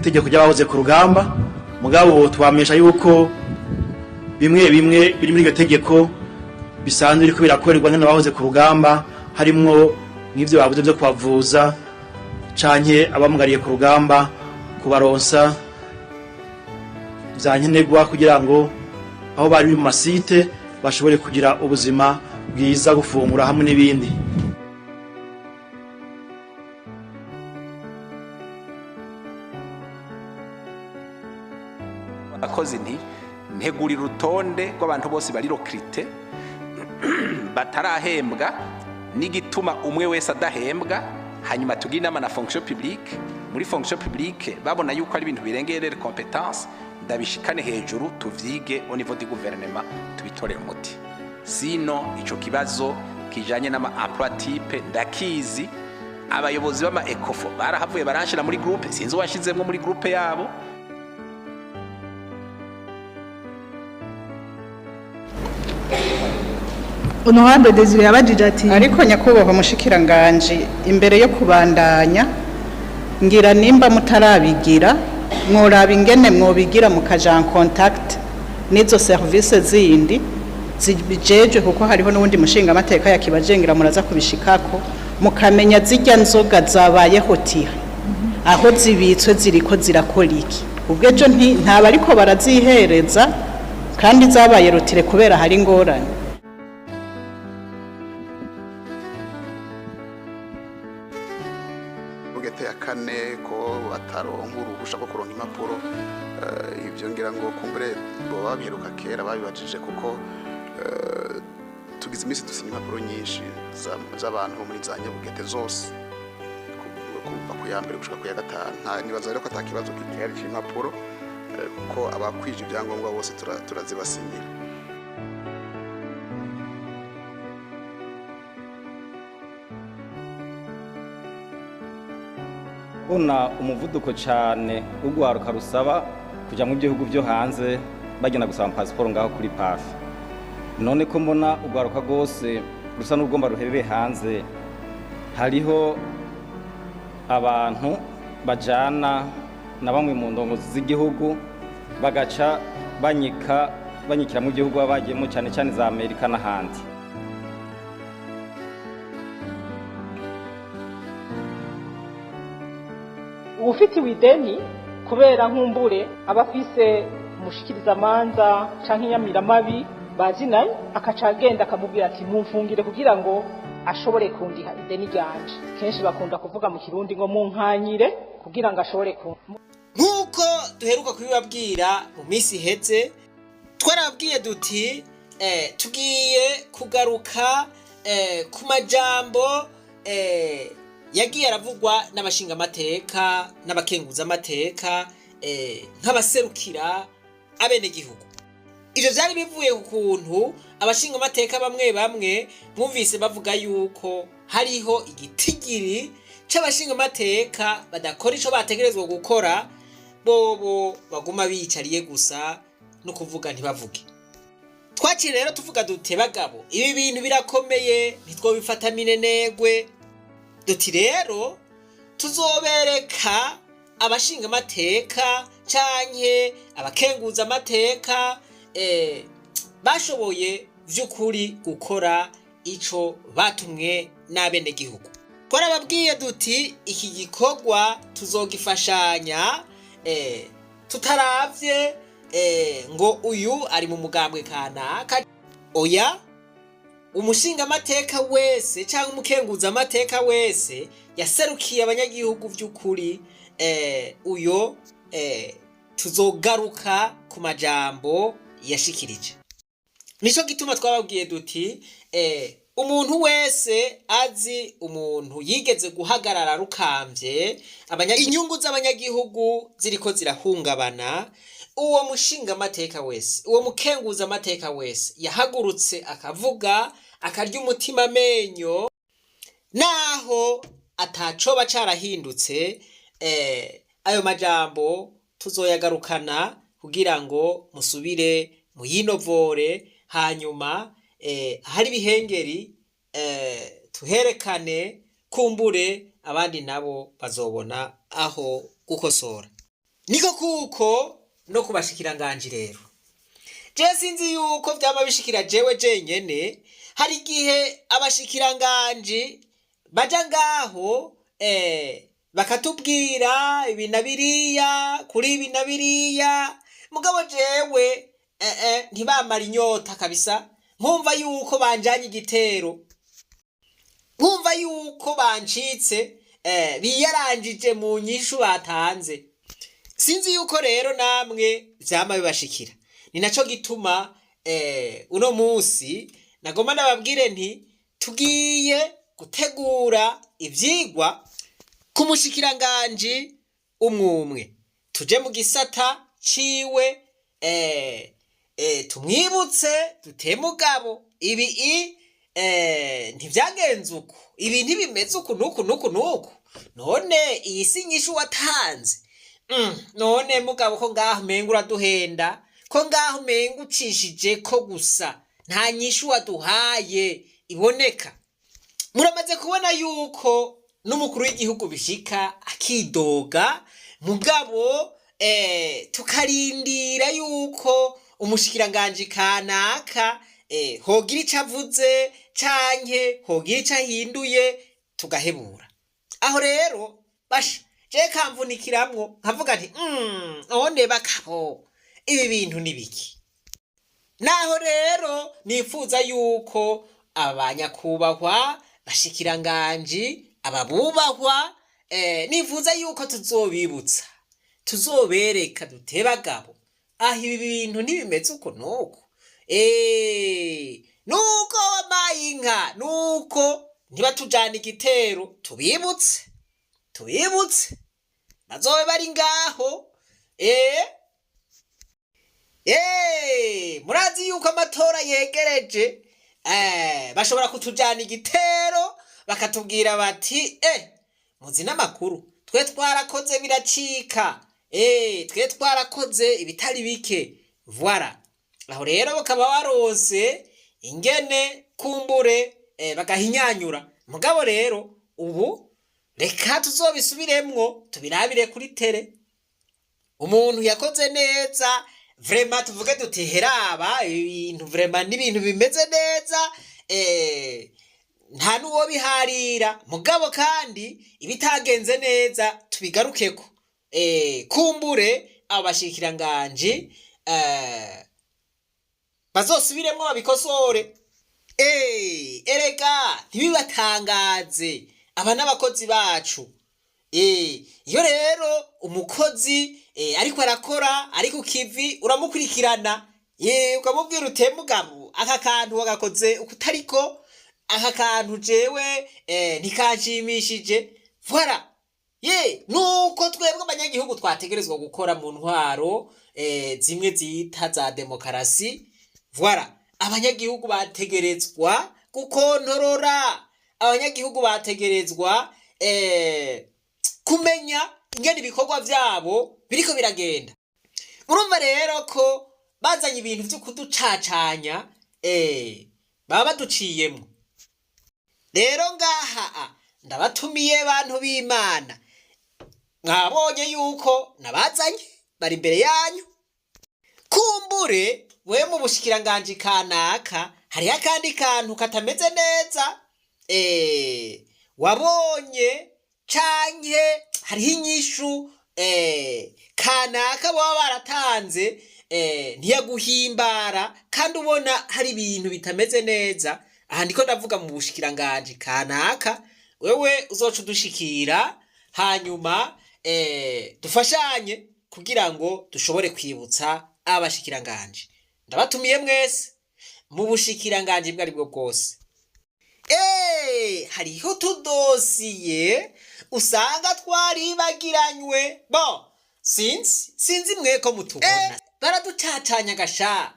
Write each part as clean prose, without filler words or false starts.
Itegeko ry'abahoze ku rugamba, mugabo tubamenyesha yuko bimwe bimwe biri muri iryo tegeko bisanzwe biriko birakorerwa n'abahoze ku rugamba, harimwo nk'ivyo bavuze vyo kubavuza canke abamugariye ku rugamba kubaronsa vya nkenerwa kugira ngo aho bari mu masite bashobore kugira ubuzima bwiza, gufungura hamwe n'ibindi. Abakozi nti ntegurira urutonde rw'abantu bose bari recruté batarahembwa n'igituma umwe wese adahembwa, hanyuma tugire inama na fonction publique. Muri fonction publique babona yuko ari ibintu birengeye les compétences, ndabishikane hejuru tuvyige au niveau du gouvernement, tubitorere umuti. Sino ico kibazo kijanye n'ama emploi type ndakizi. Abayobozi b'ama ecofo barahavuye baranshira muri groupe, sinzi uwashizemwo muri groupe yabo. Honorable Desire yabajije ati: Ariko nyakubahwa mushikiranganje, imbere yo kubandanya, ngira nimba mutarabigira mworaba ingene mwobigira mukaja en contact n'izo service zindi zibijejwe, kuko hariho n'uwundi mushingamateka yakibajengera, muraza kubishikako, mukamenya zirya nzoga zabayeho tiha aho zibitswe ziriko zirakora iki. Ubwo ejo ntaba ariko barazihereza kandi zabaye retirées kubera hari ingorane. Bugete ya kane ko bataronka uruhusha rwo kuronka impapuro, ibyo ngira ngo kumbure bo babiheruka kera babibajije, kuko tugize iminsi dusinya impapuro nyinshi z'abantu bo muri za Nyabugete zose, kuva ku ya mbere gushika ku ya gatanu. Nta nibaza rero ko ata kibazo gihari cy'impapuro, kuko abakwije ibyangombwa bose turazibasinyira. Kubona umuvuduko cyane w'urwaruka rusaba kujya mu bihugu byo hanze, bagenda gusaba pasiporo ngaho kuri pafi. None ko mbona urwaruka rwose rusa n'urugomba ruherereye hanze, hariho abantu bajana na bamwe mu ndongozi z'igihugu bagaca banyika banyikira mu gihugu baba bagiyemo, cyane cyane za Amerika n'ahandi. Uwufitiwe ideni kubera nkumbure aba afise umushikirizamanza canke inyamiramabi bazinanye, akaca agenda akamubwira ati: "Mumfungire kugira ngo ashobore kundiha ideni ryanje." Kenshi bakunda kuvuga mu Kirundi ngo munkanyire kugira ngo ashobore ku Nk'uko duheruka kubibabwira mu minsi iheze, twarababwiye duti tugiye kugaruka ku majambo yagiye aravugwa n'abashingamateka n'abakenguzamateka nk'abaserukira abenegihugu. Ivyo vyari bivuye ku kuntu abashingamateka bamwe bamwe mwumvise bavuga yuko hariho igitigiri c'abashingamateka badakora ico bategerezwa gukora, bobo baguma biyicariye gusa no kuvuga ntibavuge. Twakiri rero tuvuga dute: "Bagabo, ibi bintu birakomeye, ntitwobifata minenegwe." Duti rero tuzobereka abashingamateka canke abakenguzamateka bashoboye vy'ukuri gukora ico batumwe n'abenegihugu. Twarababwiye duti iki gikorwa tuzogifashanya tutaravye ngo uyu ari mu mugambwe kanaka, oya. Umushingamateka wese cyangwa umukenguzamateka wese yaserukiye abanyagihugu by'ukuri, uyo tuzogaruka ku majambo yashikirije. Nico gituma twababwiye duti umuntu wese azi umuntu yigeze guhagarara rukambye inyungu z'abanyagihugu ziriko zirahungabana, uwo mushingamateka wese, uwo mukenguzamateka wese yahagurutse akavuga akarya umutima amenyo naho atacoba carahindutse, ayo majambo tuzoyagarukana kugira ngo musubire muyinovore, hanyuma ahari ibihengeri tuherekane, kumbure abandi nabo bazobona aho gukosora. Niko kuko no kubashikiranganji rero, je sinzi yuko vyama bishikira jewe jenyene. Hari igihe abashikiranganji baja ngaho bakatubwira ibi na biriya kuri ibi na biriya, mugabo jewe ntibamara inyota kabisa, nkumva yuko banjanye igitero, nkumva yuko bancitse, biyaranjije mu nyishu batanze. Sinzi yuko rero namwe vyama bibashikira. Ni naco gituma uno munsi nagomba nababwire nti tugiye gutegura ivyigwa ku mushikiranganji umwumwe, tuje mu gisata ciwe, tumwibutse dute: "Mugabo ibi i ntivyagenze uku, ibi ntibimeze uku nuku nuku nuku. None iyi si nyishu watanze? None mugabo ko ngaho umenga uraduhenda, ko ngaho umenga ucishije ko gusa, nta nyishu waduhaye iboneka?" Muramaze kubona yuko n'umukuru w'igihugu bishika akidoga, mugabo tukarindira yuko umushikiranganji kanaka hogira ico avuze canke hogira ico ahinduye, tugahebura. Aho rero basha je kamvunikiramwo nkavuga nti: "None bakabo ibi bintu ni biki?" Naho rero nifuza yuko abanyakubahwa bashikiranganji ababubahwa, nifuza yuko tuzobibutsa, tuzobereka dute: "Bagabo, aho ibi bintu ntibimeze uko nuko, nuko wabaye inka, nuko ntibatujana igitero." Tubibutse, tubibutse bazobe bari ngaho. Murazi yuko amatora yegereje, bashobora kutujana igitero bakatubwira bati: "Muzi n'amakuru, twe twarakoze biracika, twe twarakoze ibitari bike." Voilà, aho rero bakaba baronse ingene kumbure bagahinyanyura. Mugabo rero ubu reka tuzobisubiremwo, tubirabire kuri télé. Umuntu yakoze neza vraiment tuvuge duti: "Heraba ibintu vraiment n'ibintu bimeze neza, nta n'uwo biharira." Mugabo kandi ibitagenze neza tubigarukeko, kumbure abo bashikiranganji bazosubiremwo babikosore. Erega ntibibatangaze, aba n'abakozi bacu. Iyo rero umukozi ariko arakora, ari ku kivi, uramukurikirana, ukamubwira ute: "Mugabo aka kantu wagakoze ukutariko, aka kantu jewe ntikanshimishije." Voilà, ye nuko twebwe abanyagihugu twategerezwa gukora mu ntwaro zimwe zita za demokarasi. Voilà, abanyagihugu bategerezwa gukontorora, abanyagihugu bategerezwa kumenya ingene ibikorwa vyabo biriko biragenda. Murumva rero ko bazanye ibintu vyo kuducacanya, baba baduciyemwo. Rero ngaha ndabatumiye, bantu b'Imana, mwabonye yuko nabazanye bari imbere yanyu. Kumbure we mu bushikiranganji kanaka hariho akandi kantu katameze neza wabonye, canke hariho inyishu kanaka baba baratanze ntiyaguhimbara, kandi ubona hari ibintu bitameze neza. Aha ndiko ndavuga mu bushikiranganji kanaka. Wewe uzoca udushikira, hanyuma dufashanye kugira ngo dushobore kwibutsa abashikiranganji. Ndabatumiye mwese mu bushikiranganji bwo aribwo bwose. Hariho utudosiye usanga twaribagiranywe. Bo sinzi mwe ko mutubona baraducacanya gasha,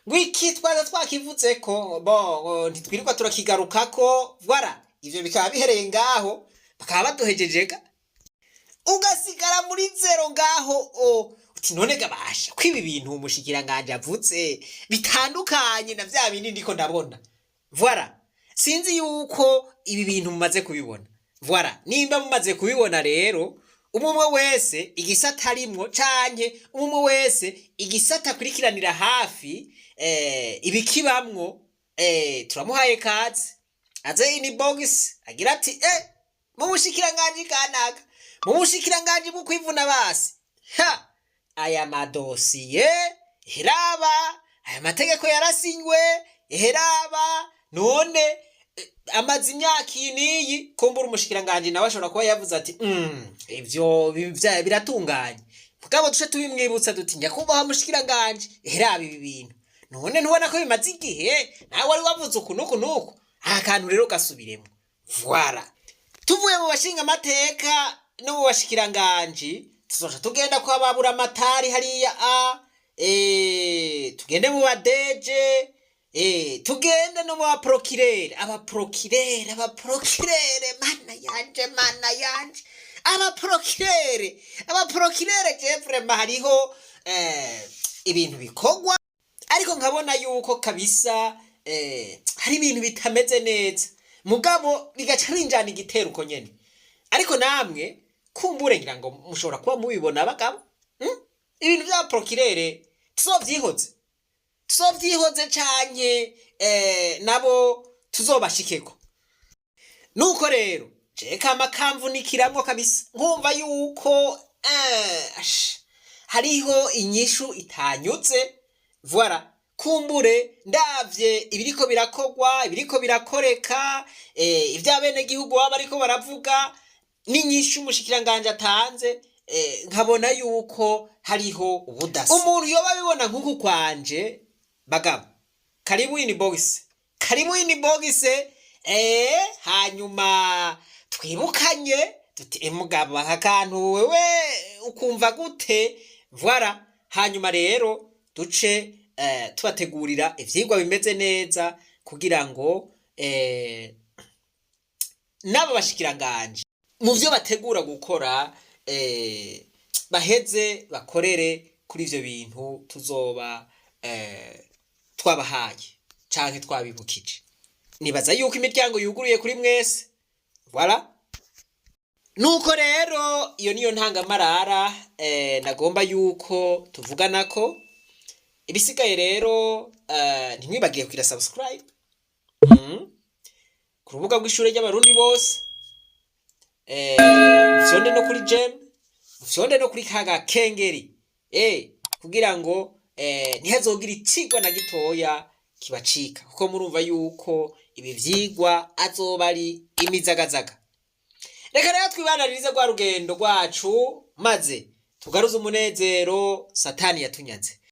ngo iki twaza twakivuze ko bo ngo ntitwirirwa turakigarukako. Voilà, ivyo bikaba bihereye ngaho, bakaba baduhejejega, ugasigara muri zéro ngaho. O uti: "None gabasha ko ibi bintu umushikiranganje avuze bitandukanye na vya bindi ndiko ndabona?" Voilà, sinzi yuko ibi bintu mumaze kubibona. Voilà, nimba mumaze kubibona rero, Umwe umwe wese igisata arimwo, canke umwe umwe wese igisata akurikiranira hafi ibikibamwo, turamuhaye kaze aze inbox agira ati: "Mu bushikiranganji kanaka, mu bushikiranganji bwo kwivuna basi, ha aya madosiye heraba, aya mategeko yarasinywe heraba, none amaze imyaka iyi n'iyi." Kumbura umushikiranganji nawe ashobora kuba yavuze ati: "Ivyo biratunganye." Mugabo duce tubimwibutsa duti: "Nyakubahwa mushikiranganji, heraba ibi bintu, none ntubona ko bimaze igihe? Nawe wari wavuze uku n'uku n'uku, aka kantu rero gasubiremo." Voilà. Tuvuye mu bashinga amateka no mu bashikiranganji, tuzoca tugenda kwa babura amatari hariya a tugende mu badeje, tugende no mu baprocureur. Abaprocureur, abaprocureur, mana yanje, mana yanje, abaprocureur, abaprocureur, je vraiment hariho ibintu bikorwa, ariko nkabona yuko kabisa hari ibintu bitameze neza, mugabo bigaca binjana igitero uko nyene. Ariko namwe kumbure ngira ngo mushobora kuba mubibona, abagabo, Ibintu vya procureur tuzovyihoze, tuzovyihoze canke nabo tuzobashikeko. Nuko rero je kama kamvunikiramwo kabisa, nkumva yuko ash, hariho inyishu itanyuze. Voilà. Kumbure ndavye ibiriko birakogwa, ibiriko birakoreka, ivy'abenegihugu baba bariko baravuga n'inyishu umushikiranganje atanze, nkabona yuko hariho ubudasa. Umuntu yoba abibona nk'uku kwanje, bagabo, karibu inbox, karibu inbox, hanyuma twibukanye tuti: "Mugabo, aka kantu wewe ukumva gute?" Voilà. Hanyuma rero duce tubategurira ivyigwa bimeze neza kugira ngo n'abo bashikiranganje mu vyo bategura gukora baheze bakorere kuri ivyo bintu tuzoba twabahaye canke twabibukije. Nibaza yuko imiryango yuguruye kuri mwese. Voilà. Nuko rero iyo niyo ntangamarara nagomba yuko tuvuganako. Ibisigaye rero, ntimwibagiye kugira subscribe ku rubuga rw'ishure ry'Abarundi bose, mufyonde no kuri j'aime, mufyonde no kuri kaga kengeri kugira ngo ntihazogire icigwa na gitoya kibacika, kuko murumva yuko ibi vyigwa azoba ari imizagazaga. Reka rero twibananirize rwa rugendo rwacu, maze tugaruze umunezero Satani yatunyaze.